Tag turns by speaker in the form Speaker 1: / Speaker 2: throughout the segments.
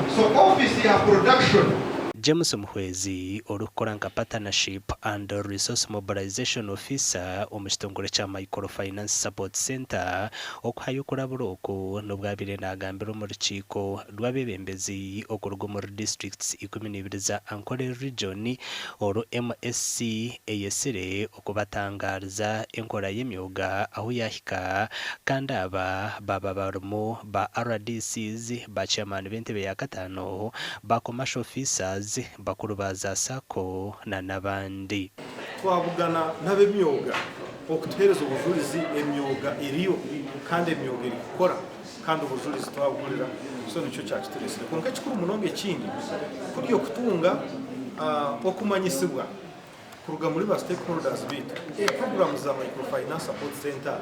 Speaker 1: So office ya production.
Speaker 2: James Muhwezi, orikukora nka Partnership and Resource Mobilisation Officer omu kitongore kya Microfinance Support Centre, okuhayo okurabura oku n'obu abaire naagambira omu rukiiko rw'abeebembezi okuruga omuri disiturikiti 12 za Ankole Region oru MSC eyetsire okubatangaariza enkora y'emyoga ahu yaahika kandi aba baaba barimu ba RDCs, ba chairman b'entebe ya kataano, ba commercial officers, bakuru ba za sacco na n'abandi.
Speaker 3: Twabugana n'ab'emyoga okutuheereza obujurizi emyoga eriyo kandi emyoga erikukora kandi obujurizi twabuhurira so nikyo kyakitureetsire kwonka ekikuru munonga ekindi kuri okutunga okumanyisibwa Kuruga muri ba stakeholders baitu, puroguraamu za Microfinance Support Centre,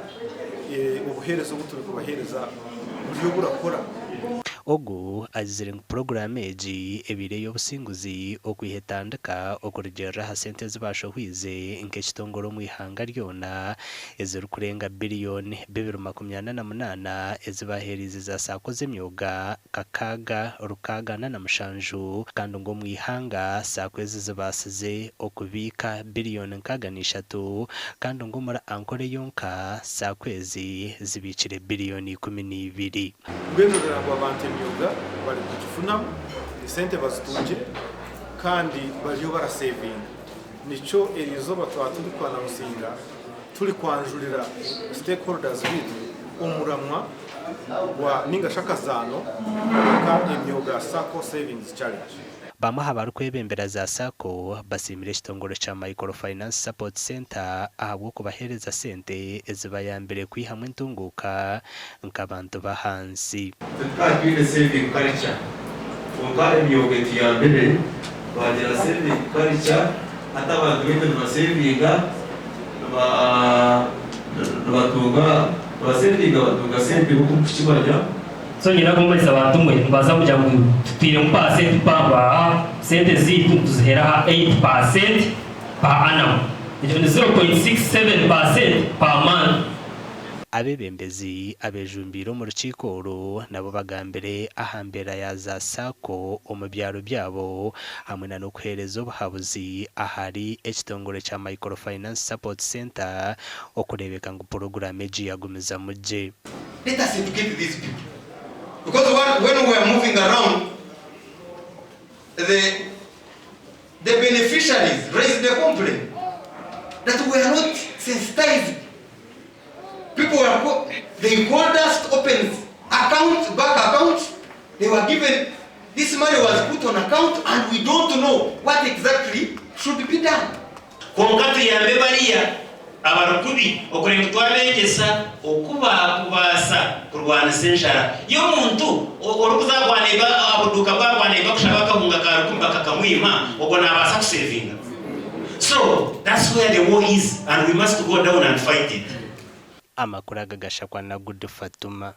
Speaker 3: obuheereza obu turikubaheereza buriyo burakora.
Speaker 2: Ogu agizire ngu puroguraamu egi ebaire ey'obusinguzi okwiha etandika okurugiirira aha sente ezi baashohwize nk'ekitongore omu ihanga ryona ezirikurenga biriyoni bibiri makumyana na munaana ezi baaheereize za saako z'emyoga kakaaga 67 kandi ngu omu ihanga saako ezi zibaasize okubiika biriyoni 63 kandi ngu omuri Ankole yonka saako ezi zibiikire biriyoni 12.
Speaker 3: Mbwenu oreba ngu abantu emyoga barikugifunamu, esente bazitungire kandi bariyo barasevinga. Nikyo eriizooba twaba turi ku anawusinga turi kwanjurira stakeholders baitu omuramwa gwa ninga shi akazaano aka Emyoga Sacco Savings Challenge.
Speaker 2: Bamwe aha barikwebembera za Sacco basiimire ekitongore kya Microfinance Support Centre ahabw'okubaheereza sente ezibayambire kwihamu entunguuka nk'abantu b'ahansi.
Speaker 4: Itwe tukaba twine saving culture kwonka emyoga etuyambire twagira saving culture hati abantu baitu nibasevinga nibatunga nibasevinga batunga sente nk'oku murikukimanya.
Speaker 5: So nyine akumanyisa bantu mwe nibaasa kugira ngu tutwiremu paasenti mpango aha, sente zaitu nituziheera aha 8% per annum, egyo ni 0.67% per month.
Speaker 2: Abeebembezi abeejumbiire omu rukiiko oru nabo bagambire aha mbeera ya za Sacco omu byaro byabo hamwe na n'okuheereza obuhabuzi ahari ekitongore kya Microfinance Support Centre okureebeka ngu puroguraamu egi yagumizamu gye.
Speaker 1: Let us educate these people because when we are moving around the the beneficiaries raised the complaint that we are not sensitized People were they called us to open accounts, bank accounts. They were given, this money was put on account and we don't know what exactly should be done.
Speaker 6: Kwonka tuyambe bariya abari kubi okureba ngu twabeegyesa oku baakubaasa kurwanisa enjara. Y'omuntu orikuza aha kwa neiba aha buduuka bwa kwa neiba kushaba akahunga ka rukumi bakakamwima, ogwo naabaasa kusevinga? So that's where the war is and we must go down and fight it.
Speaker 2: Amakuru aga gashakwa na Good Fatuma.